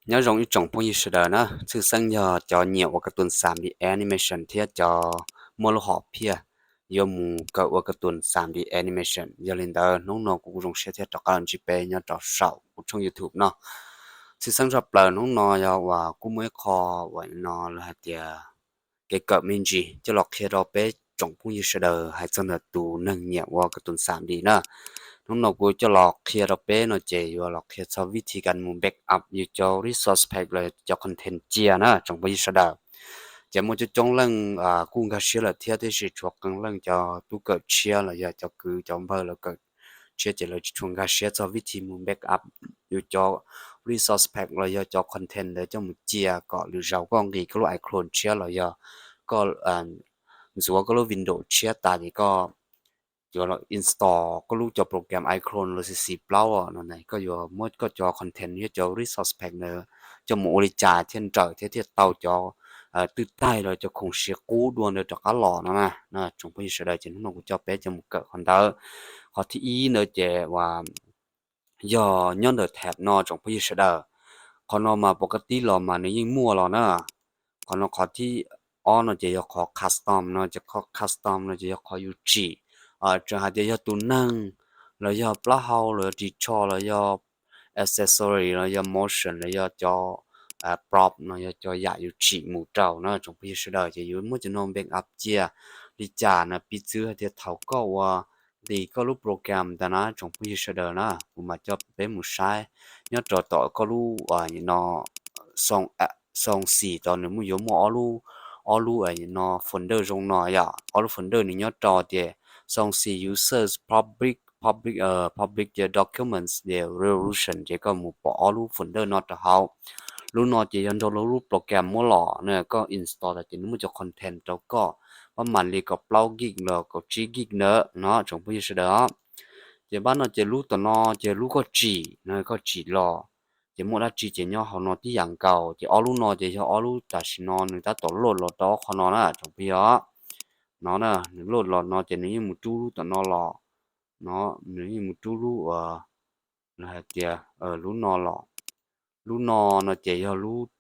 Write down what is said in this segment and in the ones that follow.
Nyob zoo ib tsoom phooj ywg sawv daws na, tshwj xeeb yog cov nyiam ua kas tus xam D animation thiab cov muaj lub hom phiaj yuav mus kawm ua kas tus xam D animation. Yog li ntawd hnub no kuv kuj zoo siab thiab rov qab los ntsib peb nyob rau saum kuv tshooj YouTube no. Tshwj xeeb tshaj plaws hnub no yog uas kuj muaj ib qho uas no lawv hais tias kev kawm me ntsis coj los qhia rau peb tsoom phooj ywg sawv daws hais txog ntawm tus neeg nyiam ua kas tus xam D na. Hnub no kuv coj los qhia rau peb no ces yuav los qhia txog vib thi kas mus back up yus cov resource pack los cov content cia na tsoom phooj ywg sawv daws. Ces muaj coob coob leej kuj nkag siab lawm thiab, tiam sis tshuav qee leej cov tub kawm tshiab los yog cov kwv cov npawg lawv kawm tshiab ces lawv tsis tshua nkag siab txog vib thi mus back up yus cov resource pack los yog cov content ntawd coj mus cia kom lwm zaus koj nqis koj lub iClone tshiab los yog koj ntxuav koj lub Windows tshiab tas ces koj yuav los install koj lub cov program iClone los xi xi plaub no, koj yuav muab koj cov content thiab cov resource pack ntawd coj mus ua li cas thiaj nrawm thiab thiaj tau cov twj taig los cov khoom siv qub dua ntawd rov qab los no na. Tsoom phooj ywg sawv daws, ces hnub no kuv coj peb coj mus kawm qhov ntawd. Qhov thib ib ntawd ces uas yog nyob ntawm tab no tsoom phooj ywg sawv daws. Qhov no mas pov ka tib los mas nws yeej muaj los na. Qhov no qhov thib ob no ces yog qhov custom no, ces qhov custom no ces yog qhov yus tsim. Tseem hais tias yog tus neeg los yog plaub hau los yog ris tsho los yog accessory los yog motion los yog cov prop no yog cov yam yus tsim mus rau na tsoom phooj ywg sawv daws, ces yuav muab cov no back up cia li cas na, piv txwv hais tias thaum koj ua nqis koj lub program tas na tsoom phooj ywg sawv daws na, kuv mam coj peb mus saib nyob rau tom koj lub no xoo xim tod nws muaj yuav muaj ob lub, ob lub no folder zoo no yom. Ob lub folder nws nyob rau tias xoo xim users public, public public ces documents ces resolution, ces koj mus pom ob lub folder no rau hauv. Lub no ces yog nrog lub program muab los na, koj install tas ces nws muaj cov content rau koj pab mam li kaum plaub gig los kaum tsib gig ntawd no tsoom phooj ywg sawv daws. Ces pab no ces lub tom no ces lub koj tsim no, koj tsim los ces muaj dab tsi ces nyob hauv no tib yam nkaus. Ces ob lub no ces yog ob lub tam sim no nws tab tom load los rau qhov no na tsoom phooj ywg. No na, nws load los no ces nws yeej mus rub lub tom no los. No, nws yeej mus rub lub uas hais tias lub no los. Lub no no ces yog lub,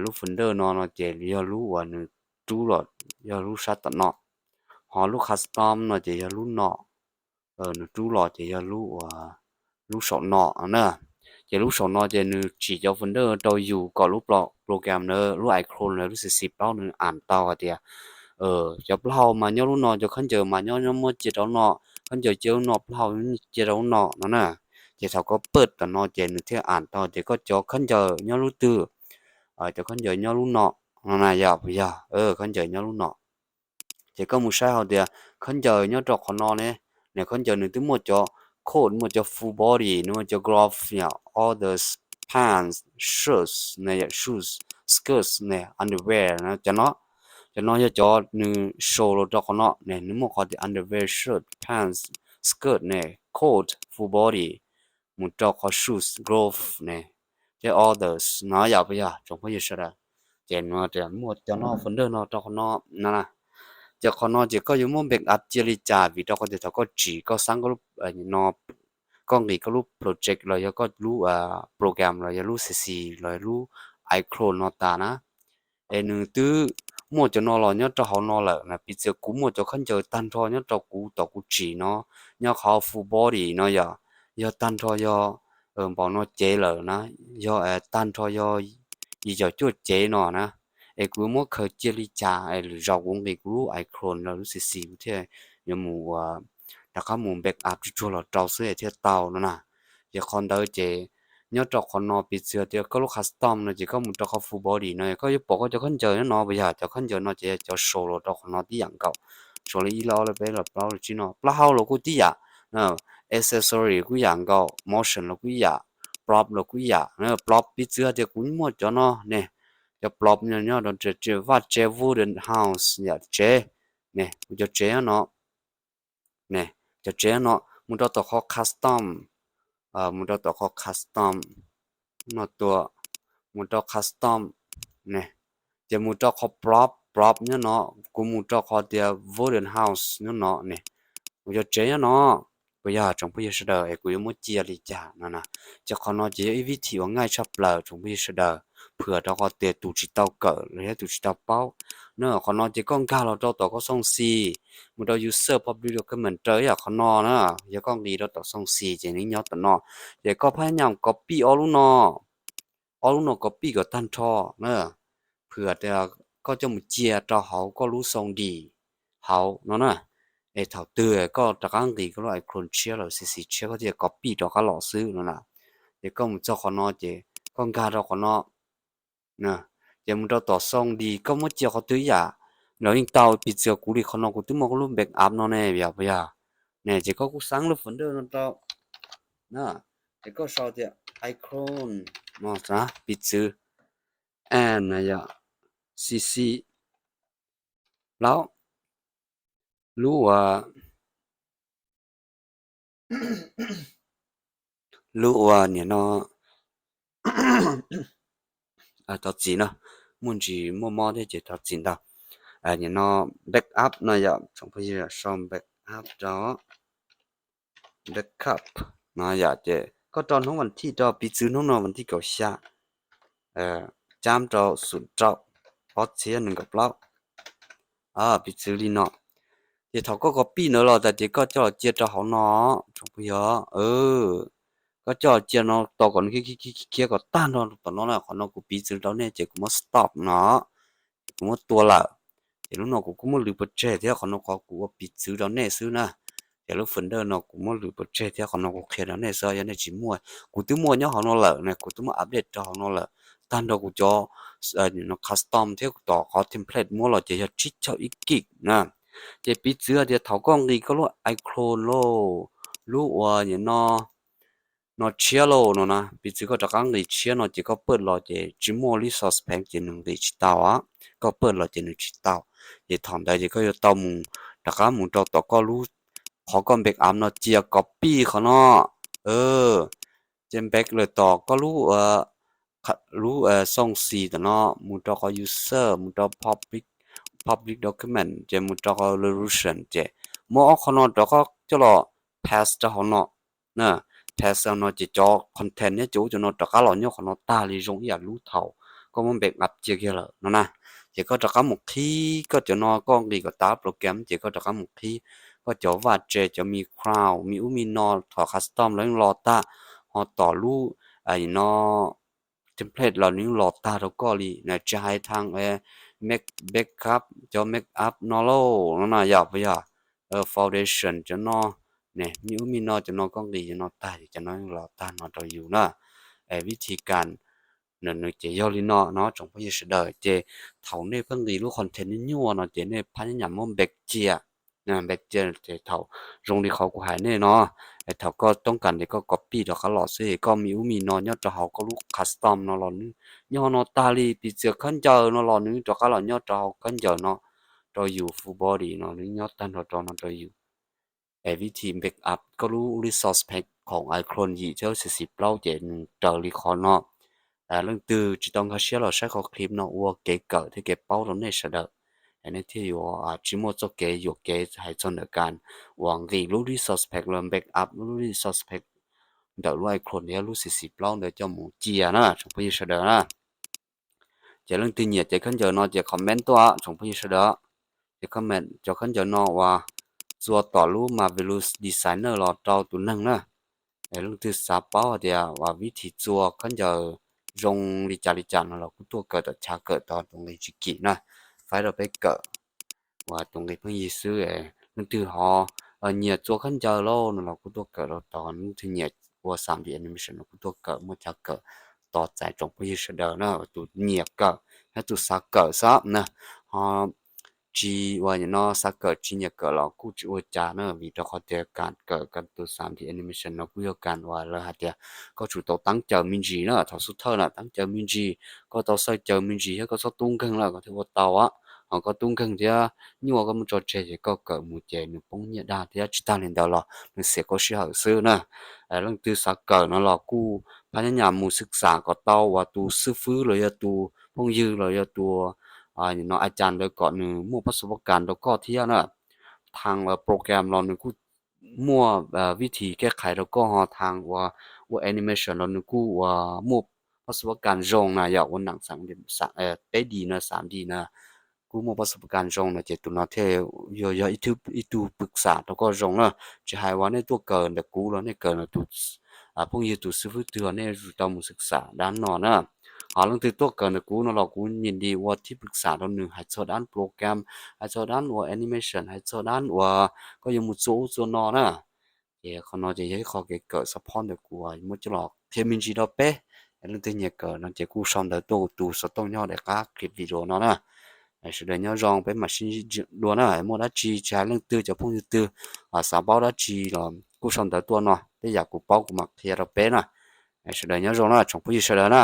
lub folder no no ces yog lub uas nws rub los, yog lub sab tom no. Ho lub custom no ces yog lub no, nws rub los ces yog lub uas lub saum no na. Ces lub saum no ces nws tsim cov folder rau yus kom lub program ntawd, lub iClone ntawd, lub xi xi plaub nws am tau hais tias cov plaub hau mas nyob lub no, cov khaub ncaws mas nyob, nyob muab cia rau lub no, khaub ncaws cia lub no, plaub hau cia rau lub no no na. Ces thaum koj pawj tom no ces nws thiaj am tau tias koj cov khaub ncaws nyob lub twg, cov khaub ncaws nyob lub no no na, yog puas yog? Khaub ncaws nyob lub no. Ces koj mus saib hauv tias khaub ncaws nyob rau qhov no ne, ne khaub ncaws nws twb muaj cov coat, muaj cov full body, nws muaj cov gloves, yog all the pants, shirts ne, yog shoes, skirts ne, underwear na, cov no. Cov no yog cov nws show los rau qhov no ne, nws muaj qhov tias underwear, shirt, pants, skirt ne, coat, full body, mus rau qhov shoes, glove ne, thiab others no, yog puas yog tsoom phooj ywg sawv daws? Ces muaj cov no folder no rau qhov no no na. Ces qhov no ces koj yuav muab back up cia li cas, vim rau qhov tias thaum koj tsim koj xab koj lub no, koj nqis koj lub project los yog koj lub program los yog lub xi xi los yog lub iClone no tas na, es nws twb muaj cov no los nyob rau hauv no lawm na. Piv txwv kuv muaj cov khaub ncaws tag nrho nyob rau kuv tom kuv tsim no, nyob qhov full body no yog, yog tag nrho yog npaum no cev lawm na, yog tag nrho yog yim caum cuaj cev no na, es kuv yuav muab khaws cia li cas es lwm zaus kuv nqis kuv lub iClone los lub xi xi kuv thiaj yuav mus ua rov qab mus back up tsuag tsuag los rau xwb es thiaj tau no na. Ces qhov ntawd ces nyob rau qhov no piv txwv tias koj lub custom no ces koj mus rau qhov full body no koj yuav pom koj cov khaub ncaws nyob no puas yog? Cov khaub ncaws no ces yog cov show los rau qhov no tib yam nkaus. Suav li ib los ob los peb los plaub los tsib no, plaub hau los kuj tib yam, accessory kuj yam nkaus, motion los kuj ib yam, prop los kuj ib yam. Prop piv txwv tias kuv muaj cov no ne, cov prop nyob rau vaj tsev, wooden house, yam tsev ne, kuv cov tsev no ne, cov tsev no, mus rau tom qhov custom, mus rau tom qhov custom no tua, mus rau custom ne, ces mus rau qhov prop, prop nyob no, kuv mus rau qhov tias wooden house nyob no ne, kuv cov tsev nyob no, puas yog tsoom phooj ywg sawv daws, es kuv yuav muab cia li cas no na. Ces qhov no ces yog ib vib thim uas nqaij tshaj plaws tsoom phooj ywg sawv daws, phwam rau qhov tias tus tsis tau kawm los yog tus tsis tau paub na. Qhov no ces koj nkag los rau tom koj xoo xis, mus rau user public document raws ib yam qhov no na. Yog koj nqis rau tom xoo xis ces nws nyob tom no, ces koj phab nyaj copy ob lub no, ob lub no copy kom tag nrho na, phwam tias koj coj mus cia rau hauv koj lub xoo dis hauv no na. Es thaum twg koj rov qab nqis koj lub iClone tshiab los xis xis tshiab koj thiaj copy rov qab los xwb no na. Ces koj mus txog qhov no ces koj nkag rau qhov no, ces mus rau tom xoo dis koj muab cia qhov twg ib yam. Lawv yeej tau piv txwv kuv li qhov no kuv twb muaj koj lub backup no ne, yog puas yog? Ne ces koj kuj xav lub folder no rau na, ces koj sau tias iClone no, piv txwv, an yog, cc plaub, lub uas, lub uas nim no, thov txim no, muaj ntsis muaj mob thiab ces thov txim ntau. Nim no backup no yom, tsoom phooj ywg sau backup rau, backup no yom, ces koj rau hnub vas thij rau, piv txwv hnub no vas thij kaum xya, cab rau xum rau ob txhiab nees nkaum plaub, piv txwv li no. Ces thaum koj copy ntawd los tas ces koj coj los cia rau hauv no, tsoom phooj ywg, koj coj los cia no tos kom nws khiav khiav khiav kom tag nrho tom no na. Qhov no kuv piv txwv rau nej ces kuv muab stop no, ces kuv muab tua lawm. Ces lub no kuv kuj muab lwv pov tseg thiab, qhov no qhov kuv ua piv txwv rau nej xwb na. Ces lub folder no kuv muab lwv pov tseg thiab, qhov no kuv qhia rau nej xwb, yog nej tsis muaj, kuv twb muaj nyob hauv no lawm na, kuv twb muab update rau hauv no lawm. Tag nrho kuv cov custom thiab kuv tom qhov template muab los ces yog tsib caug ib kis na. Ces piv txwv tias thaum koj nqis koj lub iClone lauj, lub uas nim no, no tshiab lauj no na, piv txwv koj rov qab nqis tshiab no ces koj pawj los ces tsis muaj lub source pack ces nws nqis tsis tau, koj pawj los ces nws tsis tau. Ces thaum ntawd ces koj yuav tau mus, rov qab mus rau tom koj lub, qhov koj backup no cia copy qhov no, ces back lawm tom koj lub, lub xoo xis tom no, mus rau qhov user, mus rau public, public document, ces mus rau qhov resolution, ces muab ob qhov no rov qab coj los paste rau hauv no. Paste no ces cov content thiab cov ub cov no rov qab los nyob qhov no tag li zoo ib yam lub thaum koj muab backup cia kiag lawm no na. Ces koj rov qab mus qhib koj cov no, koj nqis kom tas program ces koj rov qab mus qhib koj cov vaj tse, cov mi crown, mi ub mi no, thaum custom los yeej los tag, ho tom lub no template los nws yeej los tag rau koj li na. Tsis hais thaum make backup, cov make up no lauj no na, yog puas yog? Foundation cov no, mi ub mi no cov no koj nqis cov no tag ces cov no yeej los tag no rau yus na. Vib thib kas nws ces yog li no no tsoom phooj ywg sawv daws. Ces thaum nej pheej nqis lub content nyuaj nyuaj no ces nej phab nyaj muab back cia, back cia ces thaum zoo li qhov kuv hais nej no, thaum koj toob kas ces koj copy rov qab los xwb, koj mi ub mi no nyob rau hauv koj lub custom no los nws nyob no tag li, piv txwv khaub ncaws no los nws rov qab los nyob rau hauv khaub ncaws no rau yus, full body no nws nyob tag nrho rau no rau yus. Es vib thib back up koj lub resource pack khoom iClone yim thiab xis xis plaub ces nws raws li qhov no. Leej twg tsis tau nkag siab los saib qhov clip no ua kev kawm thiab kev paub rau nej sawv daws, nej thiaj yuav tsis muaj txoj kev yuam kev hais txog ntawm kas uas nqis lub resource pack los back up lub resource pack ntawm lub iClone thiab lub xis xis plaub ntawd coj mus cia na tsoom phooj ywg sawv daws na. Ces leej twg nyiam cev khaub ncaws no ces comment tuaj tsoom phooj ywg sawv daws. Ces comment cov khaub ncaws no uas txua tom lub Marvelous Designer los rau tus neeg na. Es leej twg xav paub hais tias uas vib thib txua khaub ncaws zoo li cas li cas no los kuj tuaj kawm tom chav kawm tod tus nqi tsis kim na, faib rau peb kawm uas tus nqi pheej yig xwb. Leej twg ho nyiam txua khaub ncaws lauj no los kuj tuaj kawm rau tod, leej twg nyiam ua xam di animation no kuj tuaj kawm, muaj chav kawm tos txais tsoom phooj ywg sawv daws na, tus nyiam kawm thiab tus xav kawm xwb na. Ho tsis uas no xav kawm tsis nyiam kawm los kuj tsis ua cas na, vim rau qhov tias kas kawm kas tus xam di animation no kuj yog kas uas lawv hais tias koj tsum tau teeb caws me ntsis na, thaum xub thawj na teeb caws me ntsis, koj tau xawj caws me ntsis thiab koj txhob tub nkeeg lawm koj thiaj ua tau. Ho koj tub nkeeg thiab nyuaj koj muab tso tseg ces koj kawm mus ces nws poob nyiaj dag thiab tsis tag li ntawd los nws xiam koj sij hawm xwb na. Leej twg xav kawm no los kuj phab nyab nyam mus xwb xam kom tau uas tus xib fwb los yog tus phooj ywg los yog tus no a cas ntawd kom nws muaj pab xu pab kas rau koj thiab na. Thaum program los nws kuj muaj vib thim keb qhais rau koj ho thav uas ua animation los nws kuj uas muaj pab xu pab kas zoo na, yog ua nam xav peb D no xav D na, kuj muaj pab xu pab kas zoo no ces tus no thiaj yuav yog ib tug pwm xam rau koj zoo na. Tsis hais uas nej tuaj kawm ntawm kuv los nej kawm ntawm tus phooj ywg tus xib fwb twg los nej tau mus xwm xam dab no na. Ho leej twg tuaj kawm ntawm kuv no los kuv nyim li ua thib pwm xam rau nws hais txog dab program, hais txog dab ua animation, hais txog dab uas koj yuav mus txua ub txua no na. Ces qhov no ces yog ib qho kev kawm support ntawm kuv muab coj los qhia me ntsis rau peb. Leej twg nyiam kawm no ces kuj sau ntawv tuaj kuv tus xov tooj nyob daim qab clip video no na. Sawv daws nyob zoo, peb mam sib ntsib dua na. Muaj dab tsi tsis hais leej twg cov phooj ywg twg xav paub dab tsi los kuj sau ntawv tuaj no, tej yam kuv paub kuv mam qhia rau peb na. Sawv daws nyob zoo na tsoom phooj ywg sawv daws na.